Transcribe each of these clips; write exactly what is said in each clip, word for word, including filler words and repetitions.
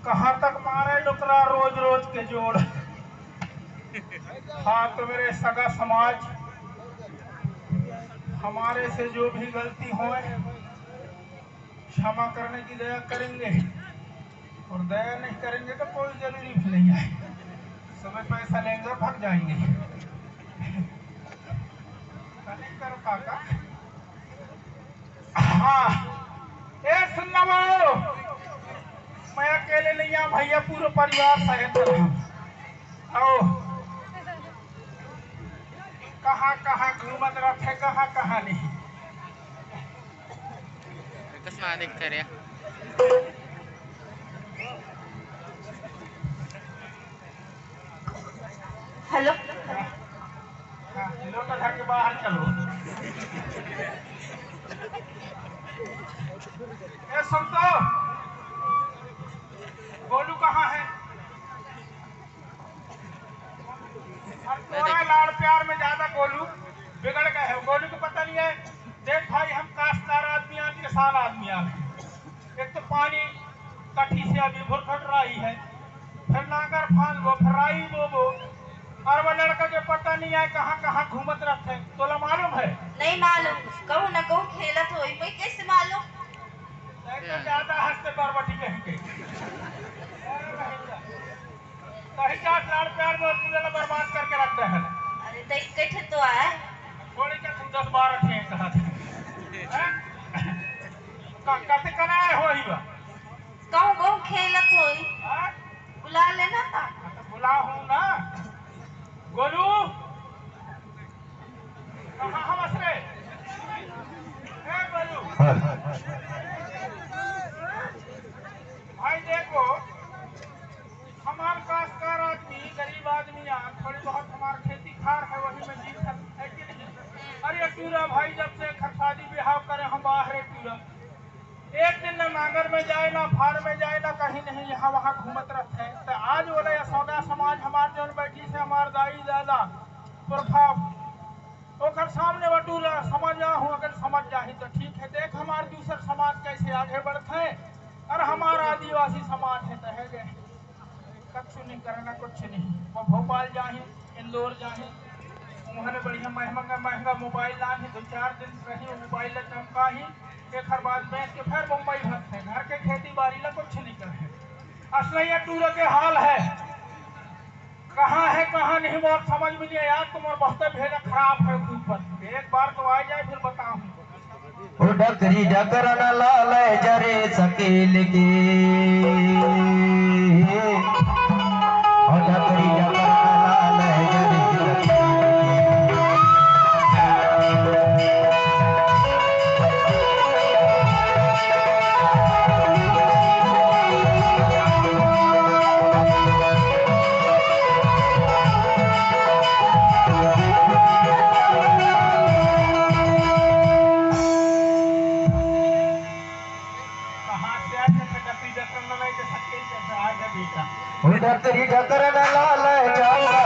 कहाँ तक मारे डोकरा रोज रोज के जोड़। हाँ, तो मेरे सगा समाज, हमारे से जो भी गलती होए, क्षमा करने की दया करेंगे, और दया नहीं करेंगे तो कोई जरूरी भी नहीं है। सुबह पैसा लेंगे और भाग जाएंगे। नहीं कर पाता। हाँ, ए सुन ना वो, मैं अकेले नहीं आ भैया, पूरा परिवार सहित रहा। आओ, कहाँ कहाँ घूमत रहते, कहाँ कहाँ नहीं। कसमा देखते रे। हेलो। हाँ, लोटा धर के बाहर चलो। ए, सुन तो, गोलू कहाँ है? अब तोरा लाड़ प्यार में ज्यादा गोलू बिगड़ गए है। गोलू को पता नहीं है। देख भाई, हम काश्तकार आदमी आन, किसान आदमी आन। एक तो पानी कठी से अभी भुरभुट रही है, फिर नांगर फांद लो, फिर राई बोबो, और वो लड़का के पता नहीं है कहाँ कहाँ घूमत रहते हैं। तोला मालूम है? नहीं मालूम, कहूँ न कहूँ खेलत होई, मैं कैसे मालूम? नहीं तो ज्यादा हंसते बरबटी कहीं के। कहीं का लाड़ प्यार में पूरे ला बर्बाद करके रख दे है। अरे तो एक ठे तो आए। थोड़े के तू दस बारह ठे कहा थे। हैं? का, कते कना आए हो ही बा? कहूँ कहूँ खेलत होई। हाँ? बुला लेना था। हाँ, तो बुला हूँ ना। गोलू, कहाँ हवस रे? ए गोलू। हाँ। भाई देखो, हमार काश्तकार आदमी, गरीब आदमी आ, थोड़ी बहुत हमार खेती खार है, वही में जीत है, है कि नहीं? अरे टूरा भाई, जब से एकर शादी ब्याह करे हम बाहर है टूरा, एक दिन न नांगर में जाए, ना फार में जाए, ना कहीं नहीं, यहाँ वहाँ घूमत रहते हैं। तो आज बोले सौदा समाज हमार जौन बैठी से हमार दाई दादा पुरखा, ओकर सामने बटूरा समझ आ हूँ, अगर समझ जाही तो ठीक है। देख हमार दूसर समाज कैसे आगे बढ़ते हैं और हमार आदिवासी समाज है तो है गए। कछु नहीं करना, कुछ नहीं। वो भोपाल जाही, इंदौर जाही, उन्होंने बढ़िया महंगा महंगा मोबाइल लान है, दो चार दिन रही मोबाइल ला चमका ही, एक हर बाद बेच के फिर मुंबई भगते हैं। घर के खेती बाड़ी ला कुछ नहीं करे। असलैया टूरा के हाल है, कहाँ है कहाँ नहीं, बहुत समझ में नहीं आया। तुम्हारा बहुत भेजा खराब है ऊपर, एक बार तो आ जाए फिर बताऊँ। ओ डकरी डकरन लाल जरे सकेल के। ओ डकरी डकरन लाल जरे सकेल के। कहाँ से आए थे? डकरी डकरन लड़ाई के सकेल जैसे आ गया बेटा। ओ डकरी डकरन लाल जाता।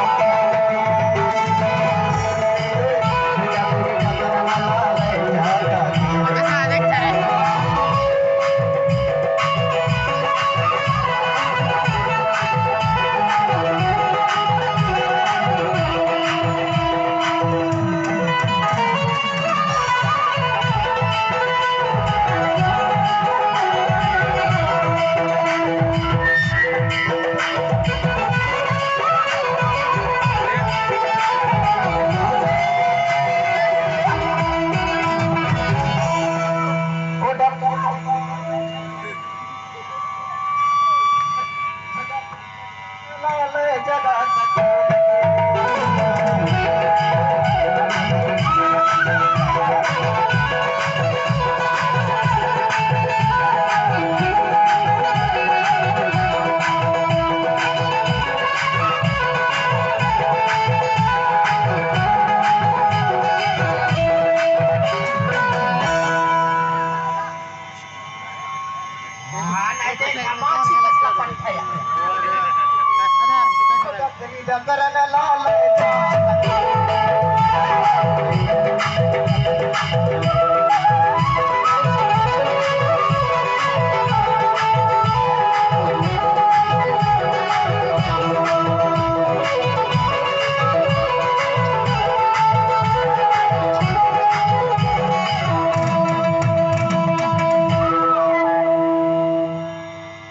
हाँ, नहीं तो यहाँ माछी कसला पड़ी था यार।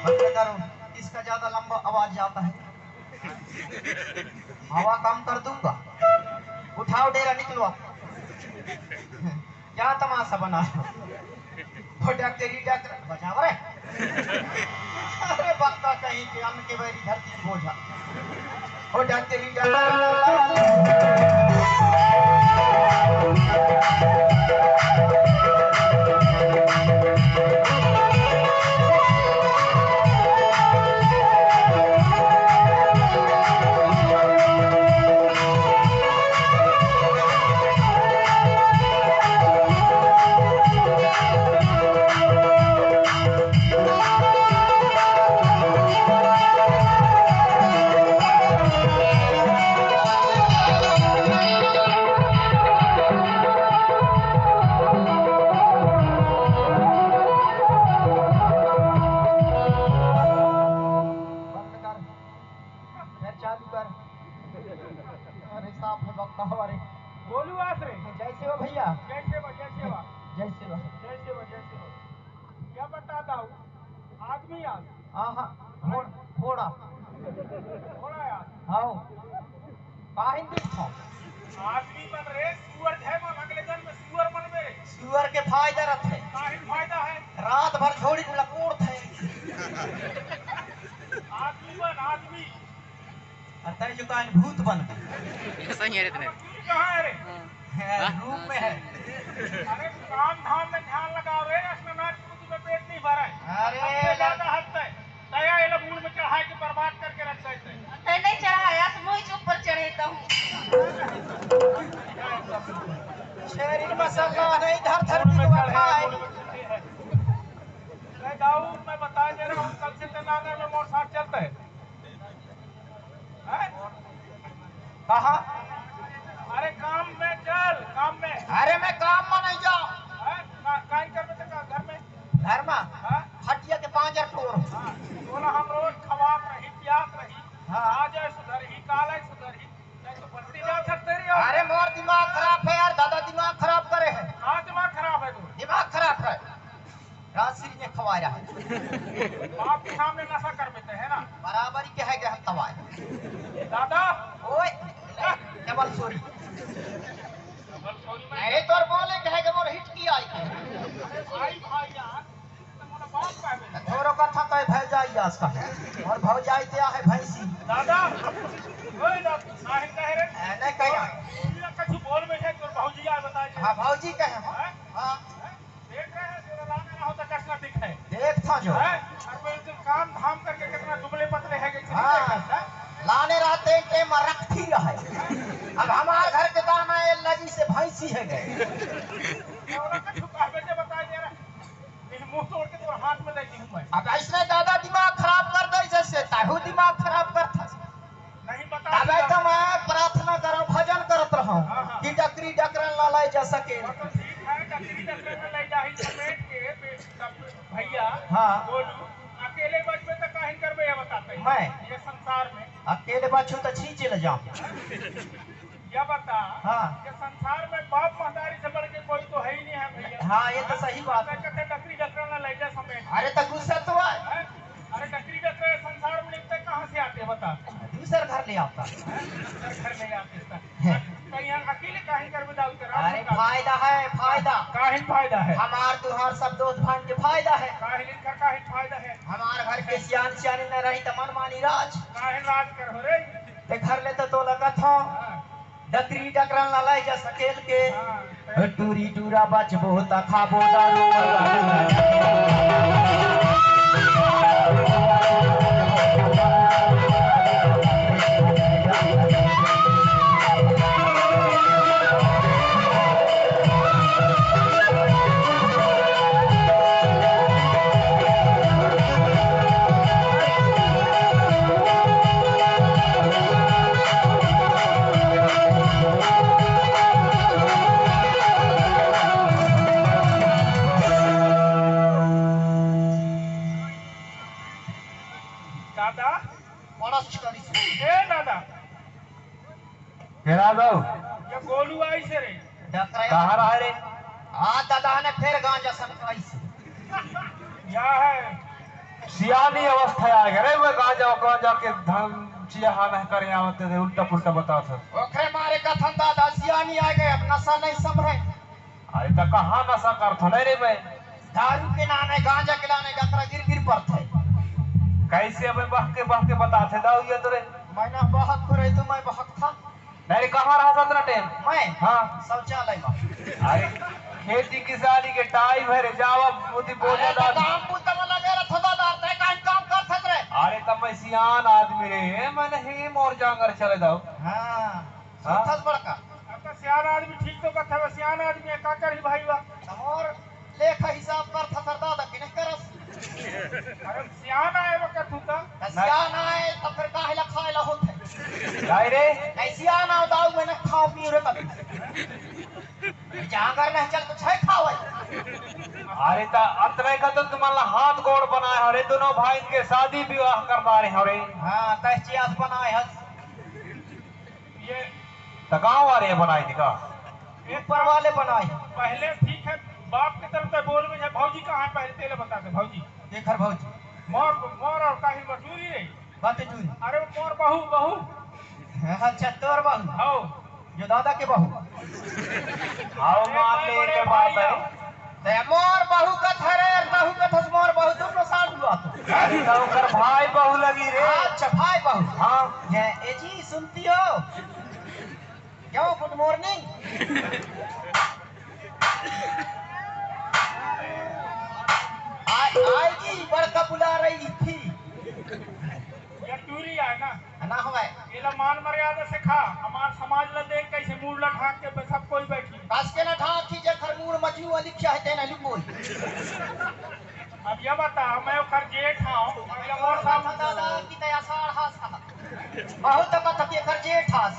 बंद करो, इसका ज्यादा लंबा आवाज जाता है। हवा कम कर दूंगा। उठाओ डेरा, निकलो आप। क्या तमाशा बना रहे हो? वो डकरी डकर बजाओ रे। अरे बकता कहीं के, अन्न के बैरी धरती बोझा। वो डकरी डकर बंद कर, फिर चालू कर। अरे साफ है बकता हवा रे। बोलू आस रे। जय सेवा भैया। जय सेवा, जय सेवा। जय सेवा। जय सेवा, जय सेवा। क्या बता दाऊ, आदमी आस। हाँ, हाँ, घोड़-, घोड़ा। घोड़ा आस। हाँ। काहिन दिखता? आदमी मन रे, सुअर झे मन, अगले जन्म में सुअर मन में। सुअर के फायदा रथे। काहिन फायदा है? रात भर झोड़ी में लकोड़थे। आदमी बन, आदमी। अरे तय जो कान भूत बन गए। सही है रे तने। अब तू कहाँ है रे? हाँ, रूम में है। अरे काम धाम में ध्यान लगाओ रे, असना नाच कुछ में पेट नहीं भरा है। अरे सबसे ज्यादा हद है। दया ये लोग मूड में चढ़ा के बर्बाद करके रख देते हैं। तय नहीं चढ़ाया, तो मुझ ऊपर चढ़े तो हूँ। शरीर में सल्ला नहीं, धर धर मूड में की चढ़े, खाए। मूड में चढ़े है। मैं जाऊँ, मैं बता दे रहा हूँ, कल से तेनागर में मोर साथ चलता है। हैं? कहाँ? अरे काम में चल, काम में। अरे मैं काम में नहीं जाऊँ। हैं? का-, काहे करबे ते का-, घर में? घर में? हाँ? खटिया के पांजर तोड़। हाँ, तोला हम रोज खवात रही, पियात रही। हाँ। आज है सुधरही, काल है सुधरही। नहीं तो बनती जा सकते रही हो। अरे मोर दिमाग खराब है यार, दादा दिमाग खराब करे है। कहाँ दिमाग खराब है तू? दिमाग खराब है। राजश्री ने खवाया है। बाप के सामने नशा कर देते हैं ना। बराबरी के है कि हम तवाए। दादा। ओए, डबल सॉरी। डबल सॉरी में अरे तोर बोले के है कि मोर हिटकी आई है। भाई, भाई यार, तो मोला बाप का है। थोरो कथा तो भौजाई आस का है। और भौजाई ते आहे भैंसी। दादा, ओए दादा, साहिल कहे रे। ए, नहीं कहिया। तू ना कछु बोल में है, तोर भौजी आ बता दे। हाँ, भौजी कहे हो। हैं? हाँ। देख रहे हैं, तेरा लाने रहा होता कैसा दिखे। देख था जो। हैं? और वो इनके काम धाम करके कितना दुबले पतले हैं कि हाँ। हैं? लाने रहते के मरकथी रहे। अब हमारे घर के दाना ये लगी से भैंसी है गए। ये वाला का छुपा है, मुझे बता दे रहा। ये मुंह तोड़ के तो हाथ में दे दी हूँ मैं। अब ऐसने दादा दिमाग खराब कर दे, जैसे ताहू दिमाग खराब कर था। नहीं बता तबे दिया। तो मैं प्रार्थना करौं, भजन करत रहौं हाँ, हाँ। कि डकरी डकरन ला ले जा सके। वो तो ठीक है, डकरी डकरन ला ले जाही समेट के, बे-, सब भैया, हाँ। बोलू, अकेले बचबे तो काहिन करबे ये बताते हैं। मैं? ये संसार में। अकेले बचूं तो छींचे ले जाऊं। या बता हाँ। कि संसार में बाप महतारी से बढ़ के कोई तो है ही नहीं है भैया। हाँ, ये तो सही बात है। कहते डकरी डकरन ला ले जा समेट। अरे तो गुस्सा तो है। हैं? अरे डकरी डकरे संसार में निकलते कहाँ से आते बता? दूसर घर ले आता। हैं? दूसर घर ले आते हैं। तो यहाँ अकेले काहे कर बता उतर? अरे फायदा है, फायदा। काहे फायदा है? हमार तुहार सब दोस्त भान के फायदा है। काहे इनका काहे फायदा है? हमार घर के सियान सियानी न रही त मन मानी राज। काहे राज कर हो रे? तेखर ले तो तोला कथों, डकरी डकरन ला लइ जा सकेल के। टूरी टूरा बचबो त खाबो दारू। दादा, बड़ा शिकारी से। ए दादा। केना दो? ये गोलू आइसे रे। डकरा कहाँ रहा रे? हाँ दादा ने फेर गांजा सनकाइसे। या है। सियानी अवस्था आ गए रे, वो गांजा, गांजा के धन चिया हाना करे आवते थे, उल्टा पुल्टा बताथे। ओकरे मारे कथन दादा सियानी आ गए, अब नशा नहीं संभरे। अरे त कहाँ नशा करथन रे बे? दारू के लाने, गांजा के लाने डकरा गिर गिर परथे। कैसे अबे बहके बहके बताथे दाऊ ये तो रे? मैं ना बहक रही तो मैं बहक था। नहीं रे, कहाँ रहा था इतना टाइम? मैं? हाँ। शौचालय में। अरे खेती किसानी के टाइम है रे, जावा मोती बोझा अरे तो डाल। काम बुता में लगे रहत हो दादा, तै काहे काम करत हस रे? अरे तब मैं सियान आदमी रे, मैं नहीं मोर जांगर चले दाऊ। हाँ। हाँ? सुथस बड़का। अब तो सियान आदमी ठीक तो कथे, बस सियान आदमी है, का करही भाई बा? और लेखा हिसाब करत हस दादा कि नहीं करस? अरे सियान आए वो कथू का? त सियान आए त फिर काहे ला खाए ला होथे? काय रे? नहीं सियान आओ दाऊ में ना खाओ पियो रे कभी। जांगर नहीं चल कुछ है खाओ। अरे त अतरे का तो तुमन ला हाथ गोड़ बनाए हो रे, दोनों भाई के शादी विवाह करना रहे हो रे। हाँ, तैस चियास बनाए हस। ये त गाँव वाले बनाए थे का? ऊपर वाले बनाए। पहले ठीक है, बाप के तरफ से बोल में भौजी कहाँ है, पहले तेरे बता दे भौजी। देख हर भौजी। मोर, मोर और काहिल मजूरी रे। बात जूरी। अरे मोर बहू, बहू। अच्छा, तोर बहू। हौ। जो दादा के बहू। आओ मान ले बड़े के बात भाई है। आओ। ते मोर बहू कथस रे, बहू कथस मोर बहू, दोनों साथ हुआ तो। अरे तो ओकर भाई बहू लगी रे। अच्छा, भाई बहू। हाँ। ये, ए जी, सुनती हो? क्यों, गुड मॉर्निंग? आ, आएगी, बड़का बुला रही थी। ये टूरी है ना? ना हवय। एला मान मर्यादा से खा, हमार समाज ला देख कैसे मुड़ ला ढाक के सब कोई बैठी। कस के ना ढाक की, जेकर मुड़ मजनू वाली क्या है, तेना लुकोई। अब ये बता, मैं ओकर जेठ हूँ, अब ये मोर साथ दादा की तया साढ़ हास कहा। बहुत तो कथक एकर जेठ हास।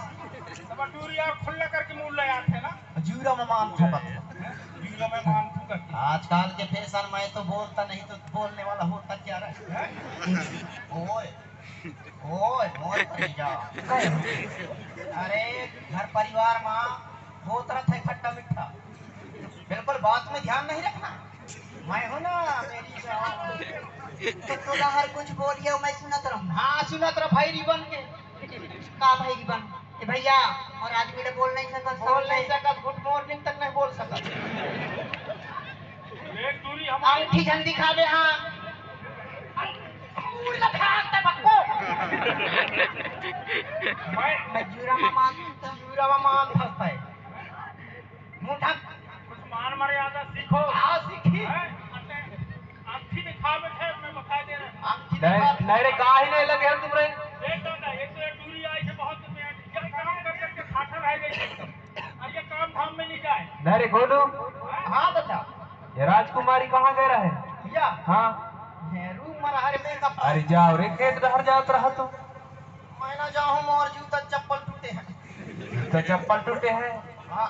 तब टूरी यार खुल्ला करके मुड़ ले आते ना। जूरा में मान थोपत। जूरा में मान थोपत। आजकल के फैशन में तो बोलता नहीं तो बोलने वाला होता क्या रहे? हैं? ओए, ओए, मोर भतीजा। अरे, घर परिवार में होत रहत है खट्टा मीठा। बिल्कुल बात में ध्यान नहीं रखना। मैं हूँ ना, मेरी जान। तो तोला हर कुछ बोलियो, मैं सुनत रहूँ। हाँ, सुनत रह भैरी बन के। का भैरी बन? ए भैया, मोर आदमी ले बोल नहीं सकत, बोल नहीं सकत, गुड मॉर्निंग तक नहीं बोल सकत। एक दूरी हमारी अंगठी झन दिखावे, हाँ। अंगूर ला फेंक दे बक्को। मैं मैं जूरा में मान, जूरा में मान फंसता है। मुंह ढक। कुछ मान मर्यादा सीखो। हाँ, सीखी। हैं? अंगठी दिखावे थे, मैं बता दे रहा हूँ। अंगठी नहीं, दिखा। नहीं रे, काहे नहीं लगे हो तुम रे? देख दादा, एक तो ये दूरी आई से बहुत दिन में, ये काम कर करके खाटा रह गई एकदम। और ये काम धाम में नहीं जाए। नहीं रे गोलू। हाँ दादा। ये राजकुमारी कहाँ गए रहे? भैया। हाँ। ये रूम में रहा रे, मेकअप। अरे जाओ रे, खेत डहर जात रहा तू। मैं ना जाऊँ, मोर जूता चप्पल टूटे हैं। जूता चप्पल टूटे हैं? हाँ।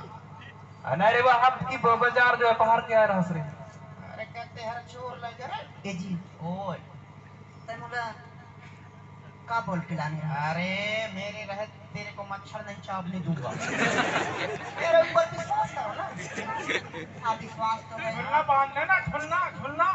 अरे वाह, अब की ब-, बाजार जो है, बाहर के आए रहस रे। अरे कहते हर चोर लग रहा। ए जी। ओए। तै मोला का बोल के लाने रहा? अरे, मेरे रहे तेरे को मच्छर नहीं चाबने दूंगा। मेरे ऊपर विश्वास करो ना। हाँ, विश्वास तो है। झुलना बांध लेना, झुलना, झुलना।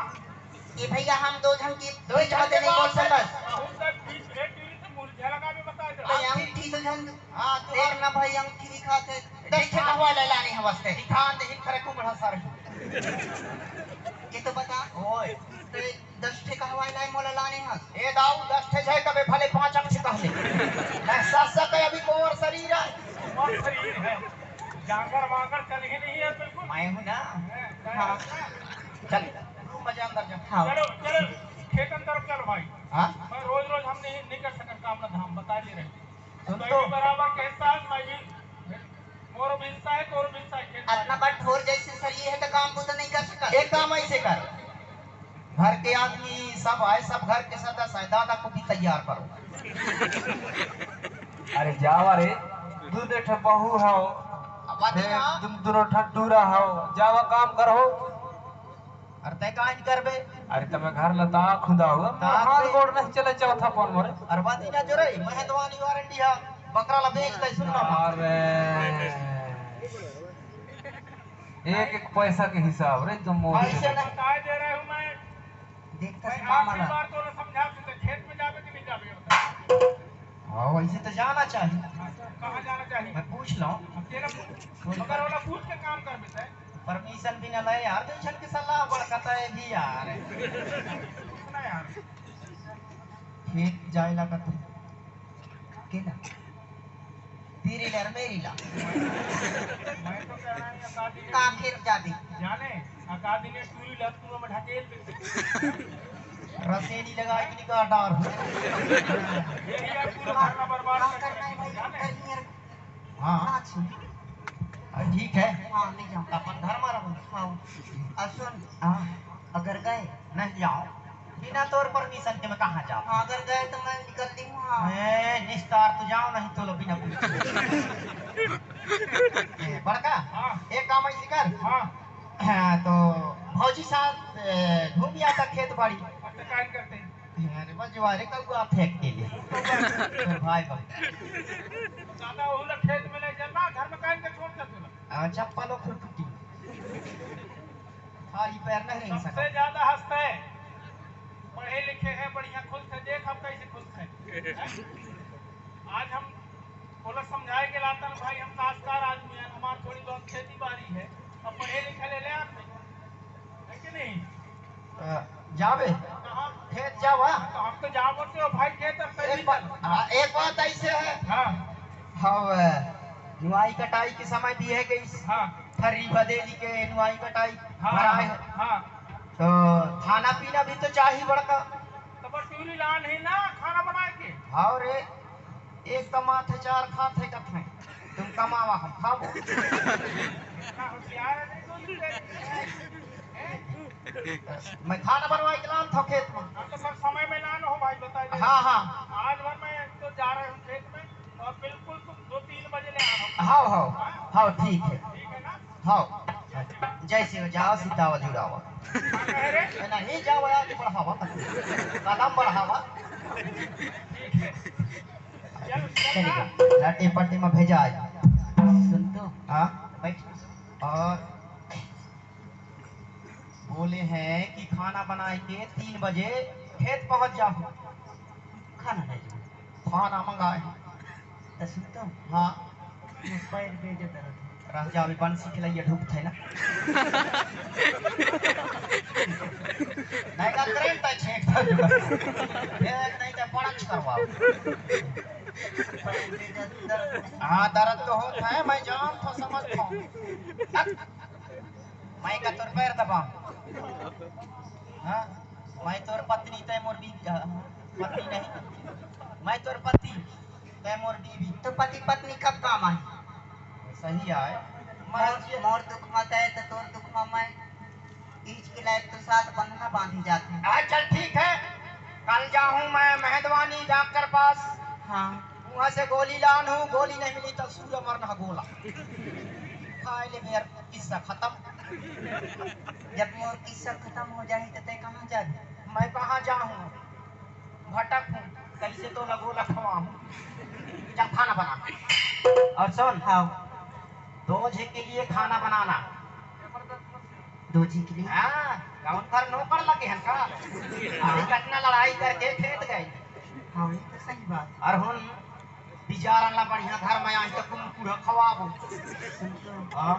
ये भैया, हम दो झन की दो झन के नहीं बोल बात है। सकत। बहुत तक बीच में दूरी से मुरझा लगा भी बता दे। भाई, अंगठी तो झन हाँ, तो देख ना भाई, अंगठी दिखाते। दस ठे कहवा ले लाने हैं वास्ते। दिखान दे, हित करे कुमड़ा सारे। ये तो बता। ओए। तो ये दस ठे कहवा लाए मोला लाने हैं। ए दाऊ, दस ठे जाए तबे भले पाँच अंगठी कह ले। मैं सात जाकर वाकर चल ही नहीं है बिल्कुल। मैं हूँ ना। हाँ। चल, रूम में जा, अंदर जा। हाँ। चलो, चलो, खेतन तरफ चलो भाई। हाँ? मैं रोज रोज हम नहीं, नहीं कर सकत काम ना धाम, बता दे रहे। सुन तो। बराबर के हिस्सा है, मैं भी, मोर भी हिस्सा है, तोर भी हिस्सा है, खेत अतना बाड़ी। बड़ ठोर जैसे सरिये है तो काम को तो नहीं कर सकत। एक काम ऐसे कर, घर के आदमी सब आए, सब घर के सदस्य आए, दादा को भी तैयार करो। अरे जावा रे, दू दे ठो बहू हव। अब बात फेर ना। तुम दोनों ठो टूरा हव, जावा काम करहो। अरे तै काहे नहीं करबे? अरे तमे घर ला ता खुदा हुआ, मैं ता हाथ दे। गोड़ नहीं चले चौथा पन मोरे। अरे बात ही ना जो रे, मैं तो वारंटी है, बकरा ला बेच दे, सुन ना। अरे एक एक पैसा के हिसाब रे, एकदम मोर ऐसे से। नहीं। काय दे रहे हूँ मैं? देख तो भाई, मामा आखिरी ना। बार तो ना समझा, तू तो खेत में जावे कि नहीं जावे, ये बता। हाँ, वैसे तो जाना चाहिए। हाँ, तो कहाँ जाना चाहिए? मैं पूछ लूँ। अब तेरा पूछ, मगर वाला पूछ के काम कर बेटा। परमिशन भी ना ले यार, दू झन के सलाह बड़कता है भी यार। पूछना यार। खेत जाए ला कथे। के ना? तेरी ले और मेरी ला। मैं तो कह रहा हूँ, अकादी ने का खेत जाती? जाने, अकादी ने टूरी ला, तू में ढकेल दे। रसेनी लगा के निकाल डार। यही है पूरा भरना बर्बाद का करना है भाई, जाने। करनी है। हाँ। हाँ, सुन। हाँ, ठीक है। हाँ, नहीं जाऊँ। अपन घर में रहूँ। हाँ। और सुन, हाँ। अगर गए, नहीं जाओ। बिना तोर परमिशन के मैं कहाँ जाऊँ? हाँ, अगर गए तो मैं निकल दी हूँ, हाँ। ए, निस्तार तो जाओ, नहीं तो लो बिना पूछे। ए, बड़का, हाँ। एक काम ऐसे कर। हाँ। हाँ, तो भौजी साथ, ए, घूम आता खेत बाड़ी। अच्छा, काहे करते हैं? अरे बस जो, अरे कौआ फेंक के लिए। फिर भाई बन। दादा, ओहू ला खेत में ले चलना, घर में काहे के छोड़ देते ला? हाँ, चप्पल ओखर टूटी। खाली पैर नहीं रह सकता। सबसे ज्यादा हंसते हैं। पढ़े लिखे हैं, बढ़िया खुश थे, देख हम कैसे खुश थे। आज हम बोला समझाए के लाता ना भाई, हम संस्कार आदमी हैं, हमार थोड़ी बहुत खेती बाड़ी है, अब पढ़े लिखे ले ले आप नहीं, है कि नहीं? अ, जाबे? कहाँ? खेत जावा? तो हम तो जाबो तो भाई खेत अब एक कैसे बात, चल? हाँ, एक बात ऐसे है। हाँ। हम, अ, नुआई कटाई के समय दिए गई। हाँ। फर्री बदेली के नुआई कटाई हाँ, भराए हाँ, है। हाँ। तो खाना पीना भी तो चाहिए बड़का। तो बस टूरी लान है ना खाना बनाए के। हाँ रे, एक कमात है, चार खात है, कथे तुम कमावा, हम खाबो। इतना होशियार है नहीं तो। मैं खाना बनवा के लान था खेत में। हम तो सब समय में लान हो भाई, बताइए। हाँ, हाँ। आज भर मैं तो जा रहे हूँ खेत में और बिल्कुल तुम दो तीन बजे ले आना। हाँ, हाँ, हाँ, ठीक है। ठीक है ना? हाँ। जय शिव, जाओ सीतावा जुड़ावा। हाँ, कह रहे? नहीं जाओ, आगे बढ़ावा, कदम बढ़ावा। ठीक है। चलो, चल चलिए, ना। लट्टी पट्टी में भेजा आज। सुन तो। हाँ? बैठ। और बोले हैं कि खाना बनाए के तीन बजे खेत पहुंच जाओ। खाना नहीं जाओ। खाना मंगाए। तो सुन तो। हाँ। ये पैर में जो दर्द है। रह जा, अभी बंसी खिलाइए, ढूक थे ना। नहीं का करंट है, छेक था। ये नहीं तो बड़ा करवाओ। पैर में जो दर्द है। हाँ, दर्द तो होता है, मैं जानता हूँ, समझता हूँ। मैं का तोर पैर दबा। हाँ? मैं तोर पत्नी, तय मोर बीवी। हाँ, पत्नी नहीं। मैं तोर पति, तय मोर बीवी। तो पति पत्नी कब काम आए? सही आए। मैं मोर, मोर दुख मत है तो तोर दुख में मैं। ईज के लायक तो साथ बंधना बांधी जाते हैं। हाँ, चल ठीक है, कल जाऊँ मैं मेहदवानी डॉक्टर पास। हाँ। वहाँ से गोली लान हूँ, गोली नहीं मिली तो सूर्य मरना गोला। खाए ले मेरा किस्सा खत्म। जब मोर किस्सा खत्म हो जाही, तो तै कहाँ जाबे? मैं कहाँ जाहूँ? भटक हूँ, कैसे तो लगो लखवा हूँ। जा खाना बना। और सुन, हाँ। दो झे के लिए खाना बनाना। दो झे के लिए? हाँ, कौन कर नौकर लगे हैं का? हाँ। अभी कितना लड़ाई करके खेत गए। हाँ, ये तो सही बात। और हम बिचारा ला बढ़िया घर में आई तो कुम पूरा खवाबो। सुन तो। हाँ।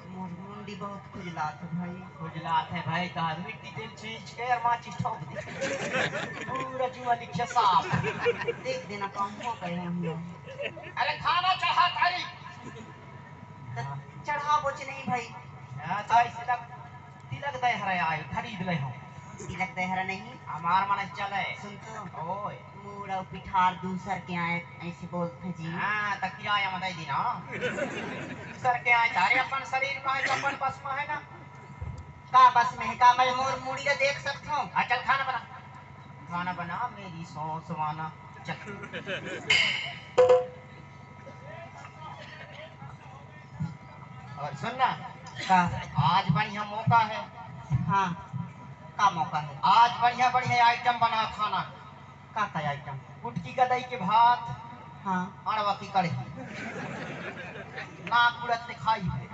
मोर मुंडी बहुत खुजलात है भाई। खुजलात है भाई, तो मिट्टी तेल छींच के और माचिस ठोक दे। पूरा जुआ लिखे साफ। देख देना काम हो गए हम लोग। अरे खाना चढ़ा तारी। चढ़ाबोच नहीं भाई। हाँ, तो ऐसे लग, तिलक दहरा आए, खरीद ले हम। तिलक दहरा नहीं। हमार मन चले। सुन तो। ओए। मूड़ अउ पिठार दूसर के आए, ऐसे बोलथे जी। हाँ, त किराया में दे दी ना। दूसर के आए, तारे अपन शरीर में है, अपन बस में है ना। का बस में है, का मैं मोर मूड़ी ला देख सकथों? आ, चल खाना बना। खाना बना, मेरी सौंस वाना। चल। और सुन ना, का? आज बढ़िया मौका है। हाँ, का मौका है? आज बढ़िया बढ़िया आइटम बना खाना। का का आइटम? कुटकी गदई के भात, हाँ। अड़वा की कढ़ी। ना कुड़त ले खाई है।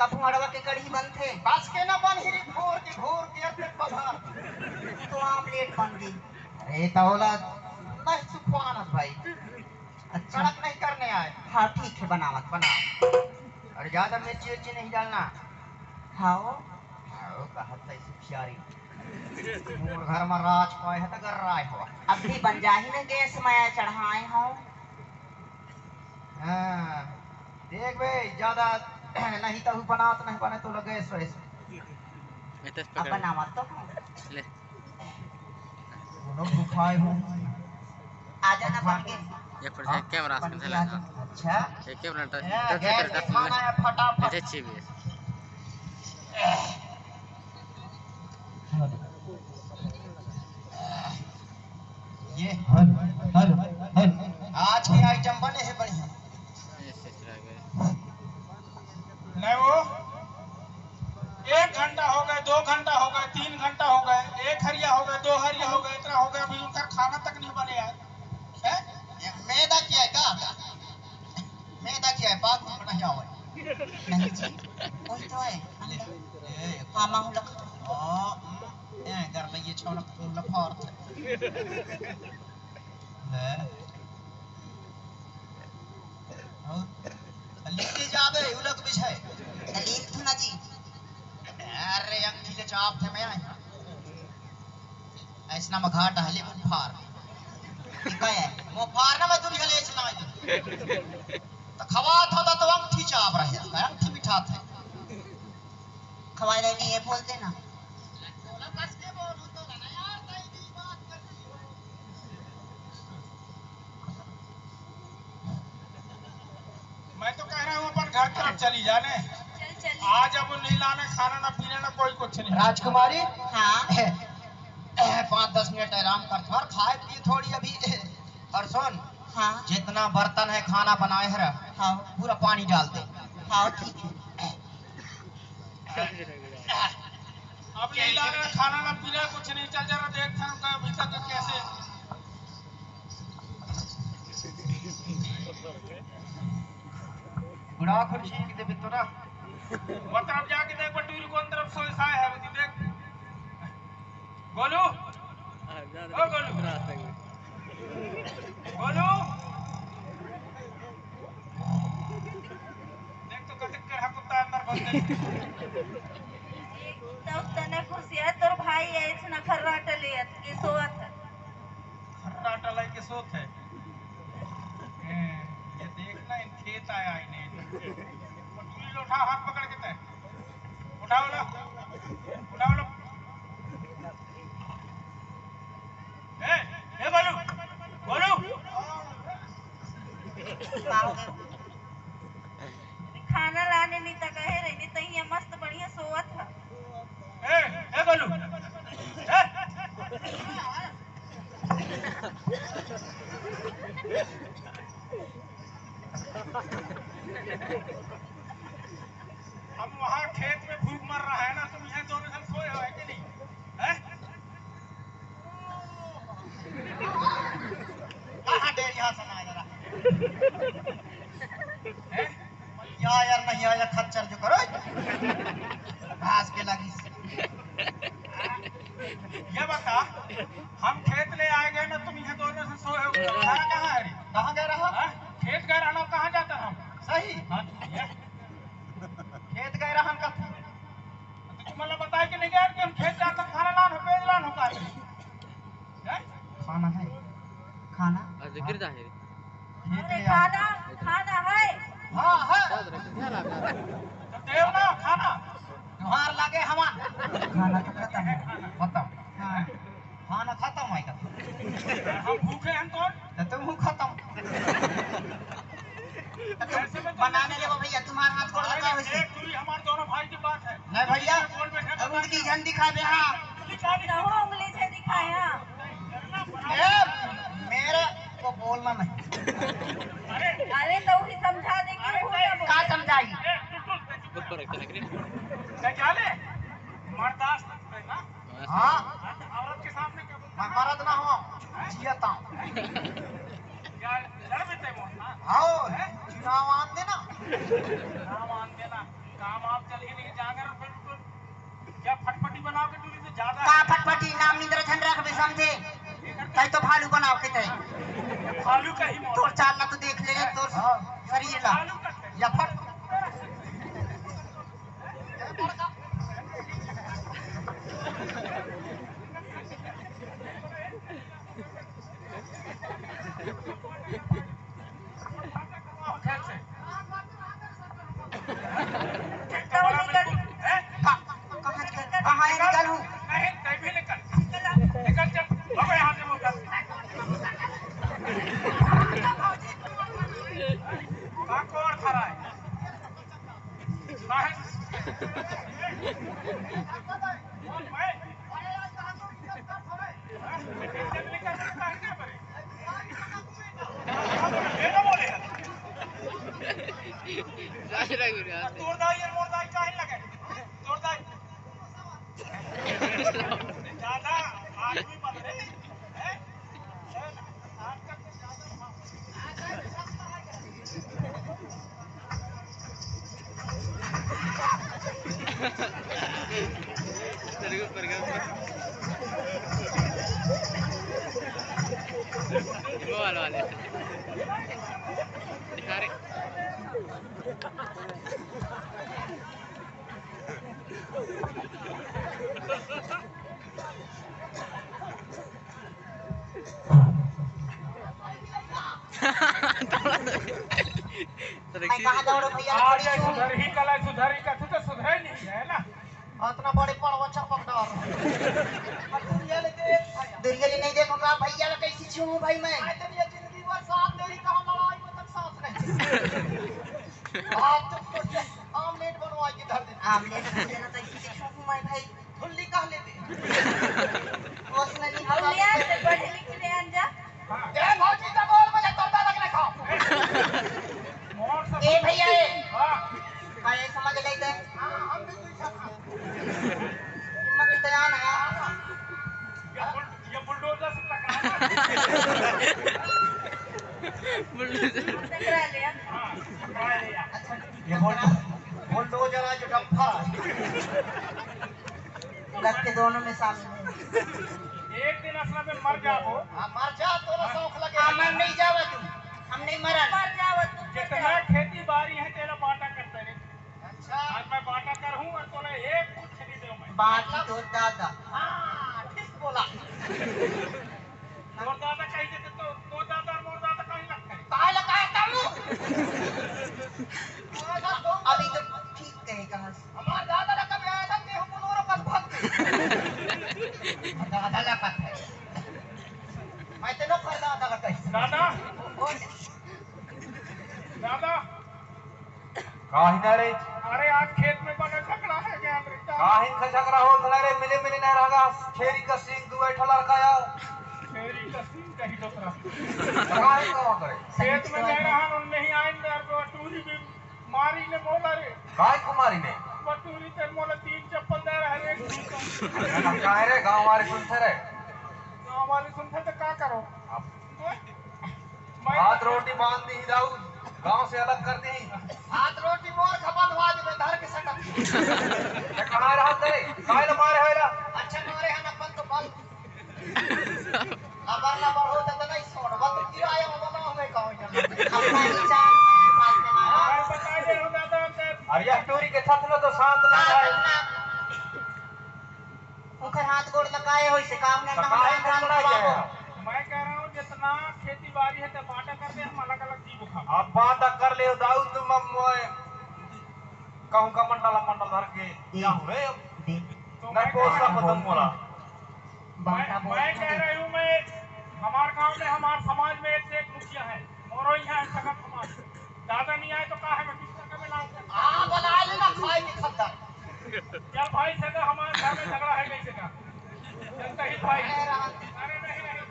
कभू अड़वा के कढ़ी बनथे? बस के ना बनही रे, घोर के, घोर के, अरे पधार। तो आमलेट बन गई। अरे, तो ओला नहीं सुखवानत भाई। अच्छा। कड़क नहीं करने आए। हाँ, ठीक है, बनावत। बना। और ज्यादा मिर्ची उर्ची नहीं डालना। हाँ। हाँ, वो कहत है सुखियारी। मोर घर में राज पाए है तो गर्राए हो। अब भी बन जाही ना, गैस में चढ़ाए हो। हाँ, देख बे, ज्यादा नहीं तो बनात नहीं बने तो गैस वैस। अब बनावत तो हूँ। ले। कोनो भूखाए हो? आ जाना, बन के। ये पर से कैमरा से चला जा। अच्छा। ये कैमरा तो हाँ, तो गैस फिर दस खाना मिनट है, फटाफट। पीछे छिप गए। ये हेलो, हेलो, हेलो। आज के आइटम बने हैं बढ़िया। नहीं वो, एक घंटा हो गए, दो घंटा हो गए, तीन घंटा हो गए, एक हरिया हो गए, दो हरिया हो गए, इतना हो गया, अभी उनका खाना तक नहीं बने यार। हैं? ये मैदा क्या है, का? मैदा क्या है? पाक उनको नहीं आवे। नहीं जी, वही तो है। ए, हाँ, माहौल। हाँ, ए, कर ले ये छोड़, फूल फोड़। ले। और? लिखते जाबे, उलग बिछाए। लिख तू ना जी। अरे, अंगठी ले चाप थे मैं आया। ऐसना में घाटा है, ले मुंह फार। ठीक है, मुंह फार ना मैं दुनिया ले ऐसना है। तो खवात होता तो अंगठी चाप रहे, अंगठी बिठाते। खवाए रहे नहीं है, बोल देना। मैं तो कह रहा हूँ अपन घर तरफ चली जाने। चल, चल। आज अब नहीं लाना खाना ना पीना ना कोई कुछ नहीं। राजकुमारी, हाँ। पाँच दस मिनट आराम कर, थोड़ा खाए पिए थोड़ी अभी। और सुन, हाँ। जितना बर्तन है खाना बनाए है, हाँ। पूरा पानी डाल दे। हाँ, ठीक है। अब नहीं लाना खाना ना पीना कुछ नहीं, चल जरा देख था उनका अभी तक कैसे। बुढ़ा खुद छींक दे बित्तो ना। वो तरफ जाके देख, बटुरी कौन तरफ सोए साए है, वो देख। गोलू, ओ गोलू, गोलू, देख तो कते केढ़ा कुत्ता अंदर घुस गई। तब तने खुशिया तोर भाई ऐस न खर्राटा लेत के सोवत है। खर्राटा लेके सोत है। ए, ये देख ना, इन खेत आया इन्हें। पटुली लोटा हाथ पकड़ के तय। उठाओ लो, उठाओ लो। ए, ए गोलू, गोलू। खाना लाने नहीं तक है रे, नहीं तो ये मस्त बढ़िया सोवत है। ए, ए गोलू। ए। हम वहाँ खेत में भूख मर रहा है ना, तुम यहाँ दोनों जन सोए हो, है कि नहीं? हैं? हाँ, हाँ, डेढ़ यहाँ से ना जरा। हैं? या यार, नहीं आया, खच्चर जो करो। घास के लगी। ये बता, हम खेत ले आए गए ना, तुम यहाँ दोनों से सोए हो। खाना कहाँ है रे? कहाँ गए रहा? हाँ? खेत गए रहना, कहाँ जाता हम? सही। हाँ, ये। खेत गए रहन का। तो तुम मतलब बताए कि नहीं यार कि हम खेत जाकर खाना लान हो, पेज लान हो का? हैं? खाना है, खाना। आज गिर जा है। खेत अरे ले आए। खाना, खाना है। हाँ, हाँ। तो देव ना खाना। तुहार लागे हमार। खाना तो खतम है। खतम। हाँ। खाना खतम है का? हम भूखे हैं तो? तो तुम खतम। तो तुम बनाने लेबो भैया, तुम्हार हाथ गोड़ लगे होइसे। एक दूरी हमार दोनों भाई की बात है। नहीं भैया, अब उंगली झन दिखाबे, हाँ। कहूँ उंगली झन दिखाए, हाँ। ए, मेरे को बोलना नहीं। अरे तो वही समझा दे कि वो ना बोले। का समझाई? ऊपर रख के रख। क्या क्या ले? मर्दाश्त है ना? हाँ। हाँ, तो औरत के सामने क्या बोलते हैं? मैं मर्द ना हूँ, जियता हूँ। क्या लड़ भी तय मोहन ना? हाँ, चुनाव आन देना। चुनाव आन देना। काम आप चल ही नहीं जाएंगे, फिर तो क्या फटफटी बनाओ के दूरी से ज्यादा का है। फटफटी नाम निंद्रा झन रखबे समझे? तै तो भालू बनाओ के तै। भालू का ही मौत। तोर चाल ला तो देख ले, तोर हाँ। शरीर ला। भालू का है। या फट। कहाँ निकलूं? नहीं, कहीं भी निकल। निकल चल। भगो यहाँ से, मुंह कर। कहाँ कौन खड़ा है? काहे? कौन भाई? तोर दाई और मोर दाई काहे लगे? तोर दाई। ज्यादा आदमी बन रहे हैं। मैं कहाँ दौड़ो भैया, आज थोड़ी सुधर ही कला सुधर ही कथू तो सुधरे नहीं है ना। इतना बड़े पड़वा चपक डाल। दुरिया ले देख भैया। दुरिया ले नहीं देखो का भैया ला कैसी छूं भाई मैं। मैं तो ये जिंदगी भर साथ दे रही कहाँ लड़ाई में तक साथ नहीं। आप तो कुछ आमलेट बनवा के धर देना। आमलेट बन देना तो इसी से छूं मैं भाई। धुल्ली कह लेते। उसने नहीं हम लिया से पढ़े लिखे ले आन जा। ए भौजी, तो बोल, मुझे तोता लग रखा। ए भैया, ए। हाँ। हाँ, ये समझ ले दे। हाँ, हम भी तुझे हिम्मत तो जान है। ये बुल-, ये बुलडोजर से टकराना। बुलडोजर। टकरा लिया। हाँ, टकरा लिया। अच्छा, ये बुल-, बुलडोजर है जो डंपर है। लग के दोनों में शामिल है। एक दिन असल में मर जाबो। हाँ, मर जा, तोरा शौक लगे। हाँ, मर नहीं जावा तू, हम नहीं मरन। मर जावा तू, जितना खेती बाड़ी है, तेरा बांटा करता है। अच्छा। आज मैं बांटा कर हूँ और तोला एक फुट खरीदे हूँ मैं। बांटी तोर दादा। हाँ, ठीक बोला। तोर दादा कही देते तो, तोर दादा और मोर दादा कहीं लगता है। काहे लगा है तब? अभी तो ठीक कहे कहाँ से। हमार दादा ला कभी आया था, गेहूं बुनोरो कस भक्त। दादा ला कस है। मैं तेनो पर दादा ला कस। दादा। बोल। दादा। काहे ना रे? अरे आज खेत में बड़ा झगड़ा है क्या रे? काहे का झगड़ा हो थला रे? मिले मिले ना रहा। छेरी का सींग दू बैठा लड़का यार। छेरी का सींग कहीं डोकरा। काहे का हो करे? खेत में जा रहा हूँ, नहीं आए यार, तो टूरी भी मारी ने बोला रे। काय कुमारी ने? बटूरी ते मोला तीन चप्पल दे रहा रे। काय रे, गांव वाले सुनते रे? गांव वाले सुनते तो का करो? अब मैं हाथ रोटी बांध दी दाऊ, गांव से अलग कर दी। हाथ रोटी मोर खपत हुआ जो धर के सटक। ते कहाँ रहा ते? काय ला मारे होएला? अच्छा मारे हन अपन तो बल। लबर लबर हो जाता नहीं, सोड़वा तो गिराया होगा ना, हमें कहो जाना। अपना ही चाल में पास में मारा। और बता दे रहा हूँ दादा, अंदर। और यह टूरी के साथ में तो शांत ना हाँ, है। अपना। ओकर हाथ गोड़ लगाए हो, इसे काम ना, तो ना, काहे ना, पकड़ा ना, गया ना। है? मैं कह रहा हूँ, जितना ना खेती बाड़ी हे त बांटा कर दे, हम अलग-अलग जीबो खाबो। अब बांटा कर ले दाऊ, तुम अब मोय कहूं का मंडल, मंडल धर के दे, जाहूं रे। दे। तो नहीं मैं पोसा कह रहा पतंग हूं, बोला। बांटा मैं, बोल मैं के कह दे। रही हूं, मैं, हमार गांव में, हमार समाज में एक से एक मुखिया है, मोरो ही है सगत हमार। दादा नहीं आए तो का है, मैं किसका कभी लाऊं? हां, बना लेना खाए के खद्दर। चल भाई, से तो हमारे घर में झगड़ा है, कैसे का? चल, कहीं भाई। अरे नहीं, नहीं, नहीं।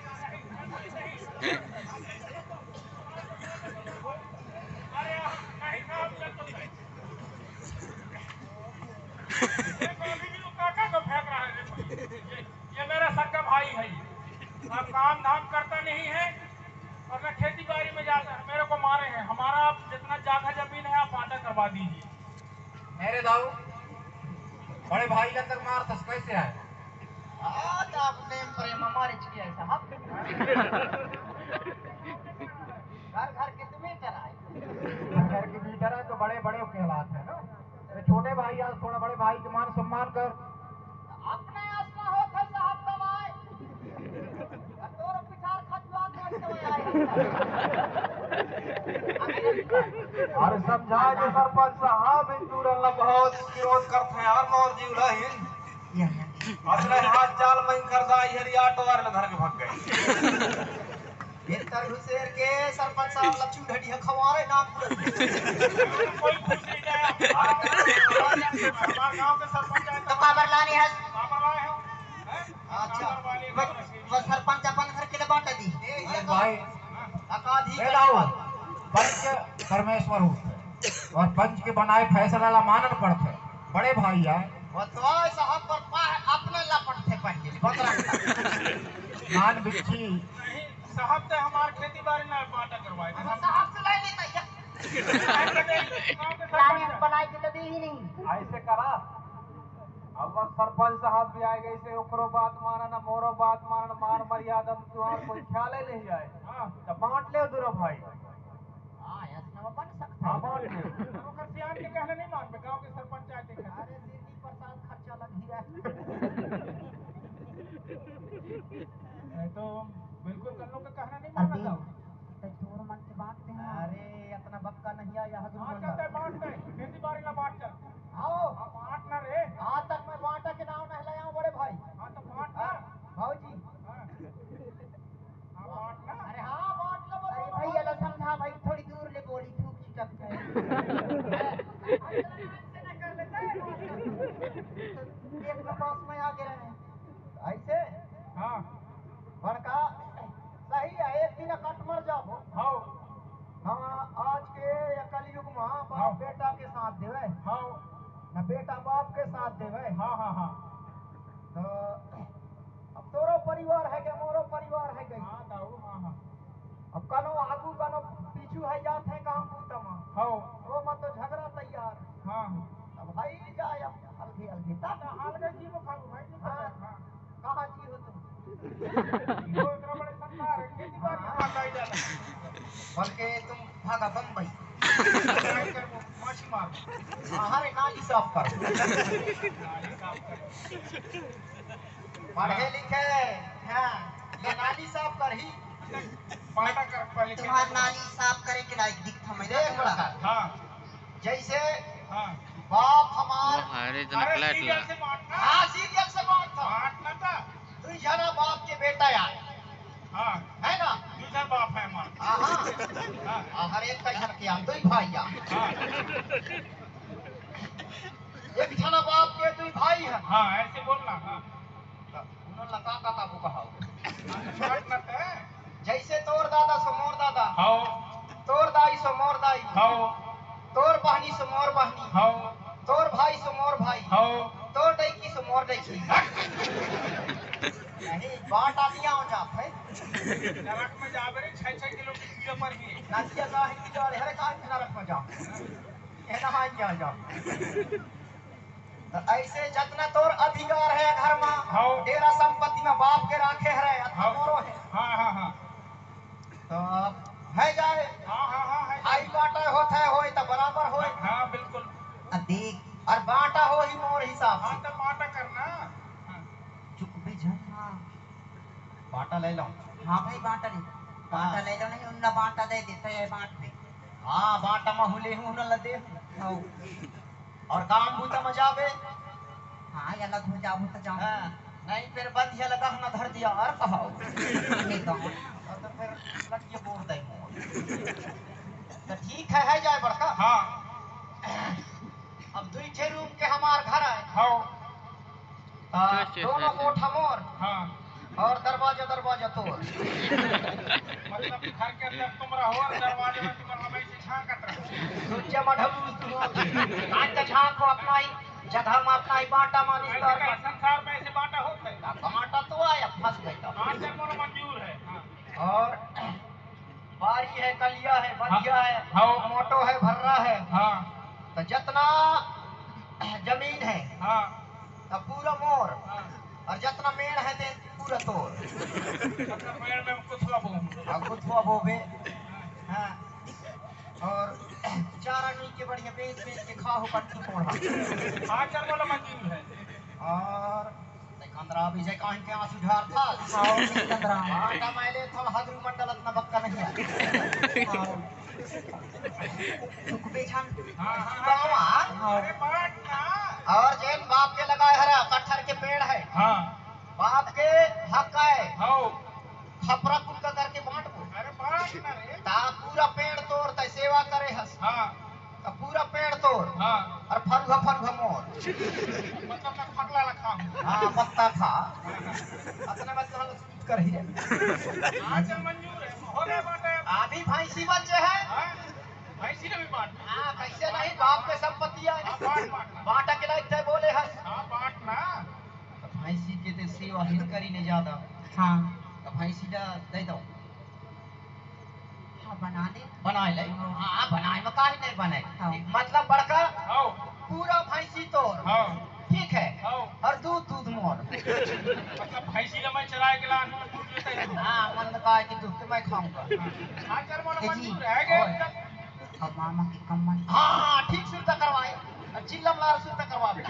अरे, नहीं, काम चल तो सही। ये तो अभी भी वो काका को फेंक रहा है, देखो। ये, ये मेरा सक्का भाई है। अब काम धाम करता नहीं है और मैं खेती बाड़ी में जाता है। मेरे को मारे हैं। हमारा आप जितना जागा जमीन है, आप बांटा करवा दीजिए। मेरे दाऊ, बड़े भाई का तक मार तस कैसे है? आज आपने प्रेम मारे चुके हैं साहब। घर घर के तुम्हें कराए। घर घर के भीतर है तो बड़े बड़े कहलाते हैं ना। अरे छोटे भाई, आज थोड़ा बड़े भाई के मान सम्मान कर। अपने आसना होत है साहब दवाई। अब तोरो पिछार खतुआ कोन दवाई आई है? अरे समझा दे सरपंच साहब, इन दूरन ला बहुत विरोध करते हैं यार, मोर जीव ला हिन। अपने हाथ चाल में कर दा, ये रिया टोर में धर के भाग गए। भीतर घुसेर के सरपंच साहब लक्ष्मी ढडी है खवारे नाम पूरा। कोई खुश नहीं जाए। हमारे गांव के सरपंच आए तो काबर लानी है? काबर लाए हो? हैं? अच्छा, काबर वाले बस, बस सरपंच अपन घर के लिए बांट दी। ए, ये भाई, अकाधी ए लाओ, पंच परमेश्वर होता है और पंच के बनाए फैसला ला मानन पड़ता है। बड़े भाई है। वो तो साहब पर पा-, अपना ला पड़ते पहले, बकरा का। मान बिच्छी। नहीं, साहब तो हमार खेती बाड़ी ना बांटा करवाए। हम साहब से ले लेता है। लाने हम बनाए के तो दे ही नहीं। ऐसे करा, अब सरपंच साहब भी आ गए, से ओकरो बात माना ना, मोरो बात माना ना, मान मर्यादा में तुम्हार कोई ख्याल ही नहीं आए। हाँ। तो बांट ले दोनों भाई। हाँ, ऐसा बन सकता है। हाँ, बांट ले। ओकर सियान के कहना नहीं मानबे, गांव के सरपंच आए थे। अरे, दीदी प्रसाद खर्चा लग ही रहा है। ये तो बिल्कुल कल्लो का कहना नहीं मानना अरे, चाहो। तो तोर मन के बात दे ना। अरे, इतना बक्का नहीं आया, हजूर हाँ, मंडल। चल, ते बांट दे, खेती बाड़ी ला बांट चल। आओ। अब बांट ना रे। आज तक मैं बांटा के नाम नहीं लाया हूँ, बड़े भाई। हाँ, तो बांट ना। हाँ, भाजी। हाँ। हाँ, बांट ना। अरे हाँ, बांट लो, अरे बोलो, भैया, बांट। लो समझा भाई, थोड़ी दूर ले बोली, थूक छिटक जाए। अरे, ऐसे ना कर लेते हैं, बांट लो। एक में पास में आगे रहे। ऐसे? हाँ। बड़का, सही है, एक दिन कट मर जाबो। हाँ। हाँ, आज के ये कलयुग में बाप हाँ। बेटा के साथ देवे। हाँ। न बेटा बाप के साथ देवे। हाँ, हाँ, हाँ। तो अब तोरो परिवार है के मोरो परिवार है गई। हाँ, दाऊ, हाँ, हाँ। अब कनो आगू कनो पीछू है जात है काम बूता में। हाँ। वो मत तो झगड़ा तैयार। हाँ। अब भाई जाए अब अलगे अलगे। ता हाल में जीवो खाओ भाई, नहीं हाँ। पता, हाँ। कहाँ जी हो तुम? वो इतना बड़े सरदार है, खेती बाड़ी में आता ही जाता है। बल्कि तुम भागा बम्बई। माछी मार। हाँ, अरे नाली साफ कर। नाली साफ कर। पढ़े लिखे, हाँ, ये नाली साफ कर ही। पाटा कर पहले के तुम्हार नाली साफ करे के लायक दिखता मैं देख थोड़ा। हाँ। जैसे हाँ। बाप हमार वो हरे जन अरे फ्लैट सीरियल ला। से बांट ना। हाँ, सीरियल से बांट था। बांट ना था। तू जना बाप के बेटा यार। हाँ। है ना? तू जन बाप है हमार। हाँ, हाँ। हाँ। आ, हर एक का जन के हम दो ही भाई यार। हाँ। एक जना बाप के दो ही भाई है। हाँ, ऐसे बोलना, हाँ। त उन्होंने का, का, का को कहा हो? बांट ना था। जैसे तोर दादा सो मोर दादा। हाँ। तोर दाई सो मोर दाई। हाँ। तोर बहनी सो मोर बहनी। हाँ। तोर भाई सो मोर भाई। हाँ। तोर डैकी सो मोर डैकी। नहीं, बांट आदिया हो जात है। नरक में जाबे रे, छह छह किलो की कीड़ा पर भी। नदिया का है कि जा रे, हरे कहाँ की नरक में जा। ये ना हाँ, क्या जा। त ऐसे जतना तोर अधिकार है घर मा, हाँ। डेरा संपत्ति मा बाप के राखे हरे, अतना हाँ। मोरो है। हाँ, हाँ, हाँ। त है जाए। हाँ, हाँ, हाँ, है। आई बाटा होत है, होए त बराबर होए। हाँ, बिल्कुल। आ देख, और बाटा हो ही मोर हिसाब से। हाँ, त बाटा करना। हाँ। चुप भी झन। हाँ। बाटा ले लो। हाँ भाई, बाटा ले। बांटा ले लो नहीं, उन्ना बांटा दे देते हैं बांट पे। हाँ, बांटा महू ले हूँ, उन्ना ला दे हूँ। हाँ। और काम बूता में जाबे? हाँ, ये अलग हो जाबो तो जाओ। हाँ, नहीं फिर बंद ये लगा ना धर दिया और कहा। नहीं तो। और तो फिर लग ये बोल दे मोर। तो ठीक है, है जाए बड़का। हाँ। अब दुई ठे रूम के हमार घर है। हाँ। हाँ, दोनों कोठा मोर। हाँ। और दरवाजा, दरवाजा तोर। मतलब घर के अंदर तुम रहो और दरवाजे में तुम हमें से झांकत रहो। सोचे मधबूस तू हो। आज तो झांको अपना ही जगह में, अपना ही बांटा मानी ऐसे तो। कहीं संसार में ऐसे बांटा होता है? ना, बांटा तो आया, फंस गए तो। हाँ, चल, मोर मंजूर है। हाँ। और बारी है, कलिया है, बधिया है, हाँ। मोटो है, भर्रा है। हाँ। तो जितना जमीन है, हाँ। तो पूरा मोर। हाँ। और जितना मेड़ है, ते पूरा तोर। मतलब मेड़ में कुछ हुआ वो। हाँ, कुछ हुआ वो बे। हाँ। और चारा नीक के बढ़िया बेच, बेच के खाओ, पट्टी कोढ़ा। हाँ, चल, बोलो, मंजूर है। और कंदरा भी जे काहे के आंसू झार था। हाँ, कंदरा। हाँ, तो मैं ले था, हगरू मंडल इतना बक्का नहीं है। हाँ। चुप बे छान। हाँ, हाँ, हाँ। बाबा। हाँ। अरे बांट ना। और जेन बाप के लगाए हरा, कटहर के पेड़ है। हाँ। बाप के हक है। हाँ। खपरा कुल का करके बांट को। अरे बांट ना रे। ता पूरा पेड़ तोर, तै सेवा करे हस। हाँ। तो पूरा पेड़ तोर। हाँ। और फरुहा, फरुहा मोर। मतलब मैं फकला रखा हूँ। हाँ, पत्ता था। अतने बस हम कर ही। हाँ, चल मंजूर है, हो गए बांटे। अभी भैंसी बचे है। हाँ, भैंसी ने भी बांट। हाँ, कैसे नहीं, बाप के संपत्ति है। हाँ, बांट, बांट। बांटा के लायक थे बोले हस। हाँ, बांट ना। तो भैंसी के ते सेवा हित करी ने ज्यादा। हाँ। तो भैंसी ला दे दो। हाँ, बना ले। बना ले। हाँ, बनाए में काहे नहीं बने? हाँ। मतलब बड़का हाँ। पूरा भैंसी तोर। हाँ। ठीक है। हाँ। और दूध, दूध मोर। मतलब भैंसी ला मैं चराए के लान हूँ, दूध लेते हैं। हाँ, मन में कहा कि दूध तो मैं खाऊंगा। हाँ, चल, मोला ए जी, मंजूर है, ओए। एकदम। अब मामा के कम्मल। हाँ, हाँ, ठीक सुरता करवाए। अब चिल्लम लार सुरता करवा बेटा।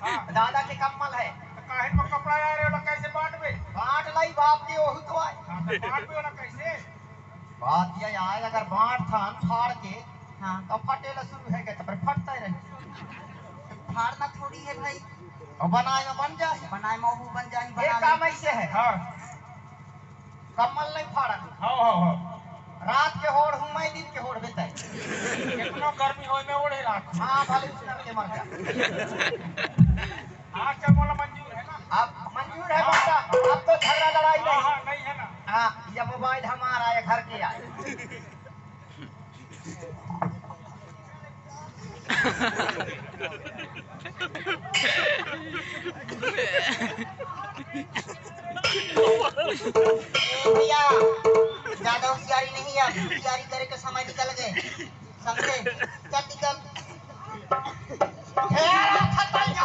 हाँ। दादा के कम्मल है। तो काहे में कपड़ा यार, ओला कैसे बांटबे? बांट लाई, बाप के ओहू तो आए। हाँ, तो बांटबे ओला कैसे? बात ये आए, अगर बांट थान फाड़ के, हाँ। तो फटे ला शुरू है, तो फिर फटता ही रहे। फाड़ना थोड़ी है भाई। और बनाए में बन जाए। बनाए में ओहू बन जाए, ये बना काम ले। ऐसे है। हाँ। कम्मल नहीं फाड़न। हाँ, हाँ, हाँ। रात के होड़ हूँ मैं, दिन के होड़ बेताई। कितनो गर्मी होए, मैं ओढ़े रात। हाँ, भले उस करके मर जा। हाँ, चल, मोला मंजूर है ना? अब मंजूर है हाँ। बेटा, अब तो झगड़ा लड़ाई हाँ, नहीं। हाँ, नहीं है ना? हाँ, ये मोबाइल हमारा है, घर के आए। भैया, ज्यादा होशियारी नहीं है, होशियारी करे के समय निकल गए, समझे? चल निकल। हे, खत्म जा।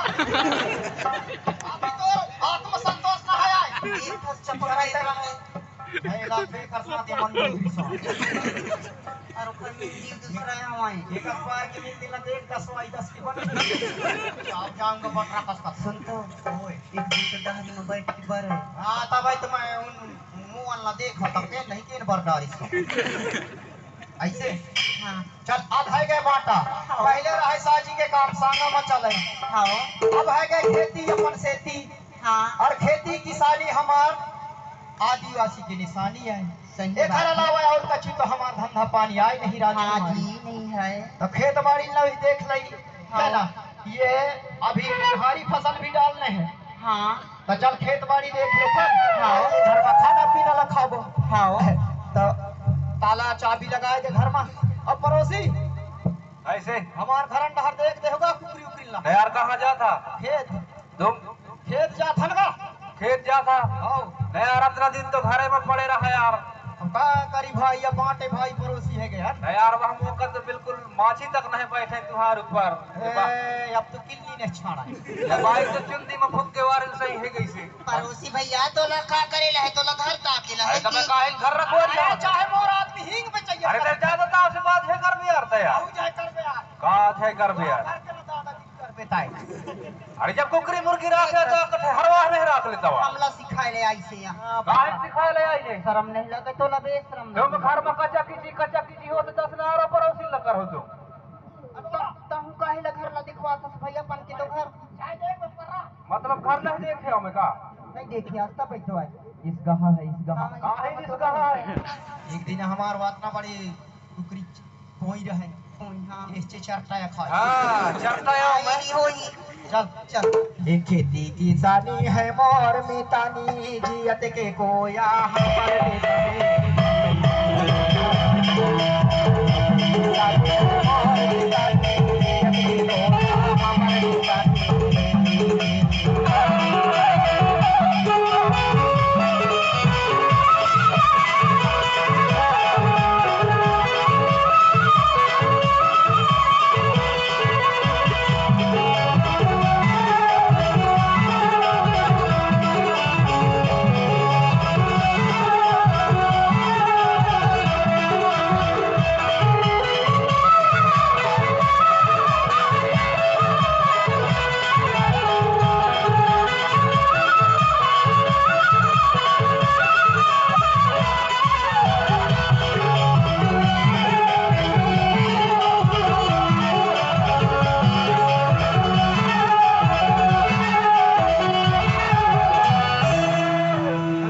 अभी तो आत्मसंतोष ना है। एक ठस चपक रहा है। नहीं, लाल बेकर साथ ये मन में घुसा। और ऊपर में दिल दूसरा है हमारे। एक अखबार के मिलती ना, देख, दस वाई दस की बन। आप जाऊंगा बटरा कस कस। सुन तो, ओए। एक दिन तो डहरी में बैठ के बर है। हाँ, तब भाई तो मैं उन मुंह वाला देख, तब के नहीं, केन बर डारी सो। ऐसे? हाँ। चल, अब है गए बांटा। हाँ। पहले रहे साजी के काम, सांगा में चले। हाँ। अब है गए खेती अपन सेती। हाँ। और खेती किसानी हमार आदिवासी की निशानी है। सही एकर बात है। अलावा और कछु तो हमार धंधा पानी आए नहीं, राजकुमारी। हाँ जी, नहीं है। तो खेत बाड़ी ला भी देख लई, हाँ। है ना? ये अभी बिहारी फसल भी डालने हैं। हाँ। तो चल खेत बाड़ी देख ले पर। हाँ। घर में खाना पीना ला खाबो। हाँ। तो ताला चाबी लगाए दे घर में। अब पड़ोसी, ऐसे? हमार घर अंडहर देख दे होगा, कुकरी उकरी ला। तो यार, कहाँ जाता? खेत। तुम? खेत जात हन का? खेत जाता? हाँ। नहीं यार, अतना दिन तो घरे में पड़े रहा यार। अब का करी भाई, अब बांटे भाई पड़ोसी है गए यार। नहीं यार, वह मुंह का तो बिल्कुल माछी तक नहीं बैठे तुम्हारे ऊपर। ए, अब तो किल्ली ने छाड़ा है। ये भाई तो चुंदी में फूंक के वारे सही है गई से। पड़ोसी भैया, तो ला का करे ला है, तो ला घर ताके ला है अरे, तो मैं कि काहे घर रखो अरे, यार? चाहे मोर आदमी हींग में चाहिए। अरे, तो ज्यादा ताव से बात है कर भी यार, तो यार। आऊ जाए कर बे यार। का थे कर भी यार? घर के ना दादा की कर। बताए। अरे, जब कुकरी मुर्गी राखे त कठहरवा में राख लेता वा। हमला सिखाए ले आई से यहाँ। काहे सिखाए ले आई ले? शर्म नहीं लगे तो लबे, शर्म तुम नहीं। घर में कच्चा कीची, कच्चा कीची हो तो दस ना और पड़ोसी ल कर हो तो। अब त-, तहूँ काहे ला घर ला दिखवा तस भैया पन के तो घर। मतलब घर नहीं देखे हो मैं का? नहीं देखे, आज तक बैठो है। इस गहा है, इस गहा। हाँ, काहे इस गहा है? एक दिन हमार बात ना बड़ी कुकरी कोई रहे। कोई, हाँ। इससे चरटाया खाए। हाँ, चरटाया आई मैं। नहीं होई। चल, चल। एक खेती किसानी है मोर मितानी, जियत के कोया हमर मितानी।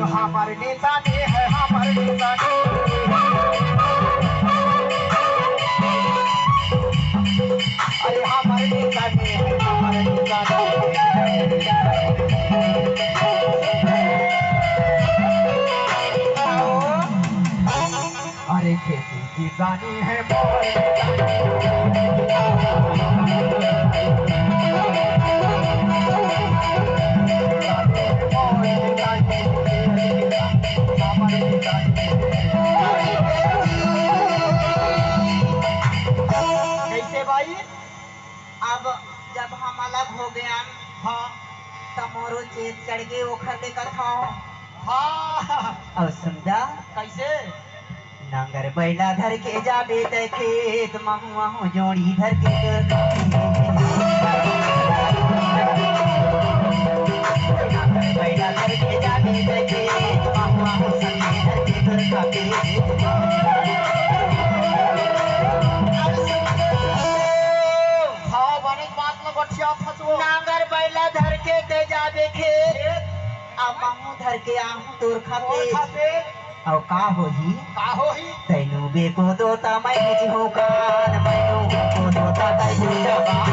हमर नेता ने है, हमर नेता ने। अरे हमर नेता ने है, हमर नेता ने। अरे खेती किसानी है मोर। कैसे भाई? अब जब हम अलग हो गए हन, हाँ। त मोरो चेत चढ़ गे ओखर ले कथौं। हाँ। अउ सुन गा। कैसे? नांगर बैला धर के जाबे तैं खेत, महूँ आहूँ जोड़ी धर के तोर खाबे। नांगर बैला धर के जाबे तैं खेत, महूँ आहूँ संगी धर के तोर खाबे। हाँ, बने बात में गोठियाथस वो। नांगर बैला धर के तैं जाबे खेत, अउ महूँ धर के आहूँ तोर खाबे। तोर खाबे। अउ का होही? का होही? तैं लूबे कोदो त मैं लूहूँ कान, मैं लूबे कोदो त तैं लूबे जबान।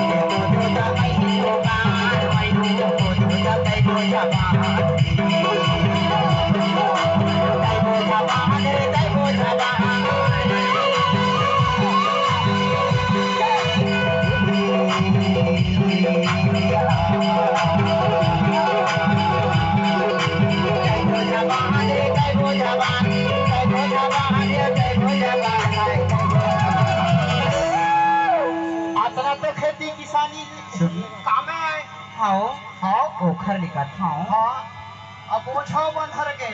लूबे कोदो त मैं लूबे कान, मैं लूबे कोदो त तैं लूबे जबान। तैं लूबे जबान रे, तैं लूबे जबान। अतना तो खेती किसानी सुन। काम है। हाँ। हाँ। ओखर ले कथौं। हाँ। अब ओछा बंधर के।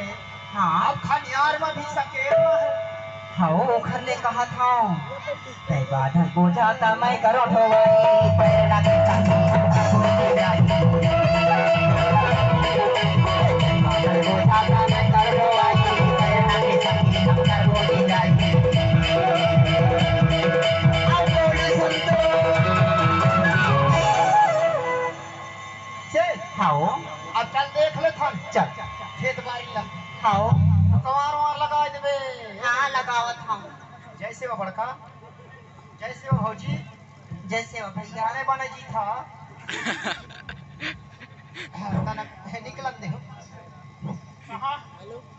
हाँ। अब खनियार में भी सकेर में है। हाँ, ओखर ले कहत हौं। तैं बांधन बोझा त मैं करों ढोवई, पैर लागे तनी हम करबो ढिलाई। तैं बांधन बोझा त मैं करों ढोवई, पैर लागे तनी हम करबो ढिलाई। अब बोली सुन तो। चल। हाँ। अब चल देख लेथन। चल। खेत बारी ला। हाँ। कवार वार लगा देबे। हाँ, लगावत हौं। जय सेवा बड़का। जय सेवा भौजी। जय सेवा भैया। बने बने जी था। हाँ, तनक निकलन दे। कहाँ?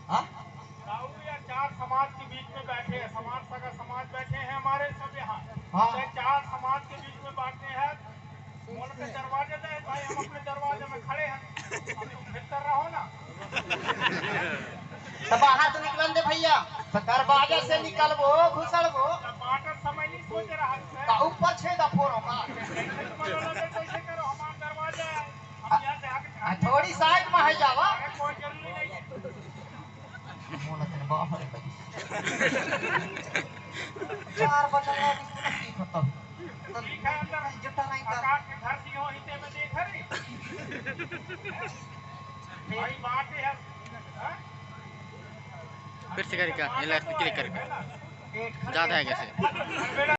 हाँ? ताऊ भैया, चार समाज के बीच में बैठे हैं, समाज सगा समाज बैठे हैं हमारे सब यहाँ। हाँ। तो चार समाज के बीच में बांटने हैं। मोल के दरवाजे दे भाई, हम अपने दरवाजे में खड़े हैं, अब तुम भीतर रहो ना। तो बाहर तो निकलन दे भैया, तो दरवाजे से निकलबो, घुसड़बो। तो बांटत समय नहीं सोच रहा है। का ऊपर छेदा फोड़ो का? कैसे तुम्हारा लगे, कैसे करो, हमारा दरवाजा है। हम यहाँ से आगे आ, थोड़ी साइड में है जावा। अरे कोई जरूरी नहीं है। मोला तने बाहर है भाई। चार बजल है, बिल्कुल ठीक होता। ठीक है, अंदर जितना नहीं था। आकाश के घर की हो, इतने में देख रही। वही बात है। हाँ? फिर से करेगा, ये लाइट पे क्लिक करेगा। ज़्यादा है कैसे?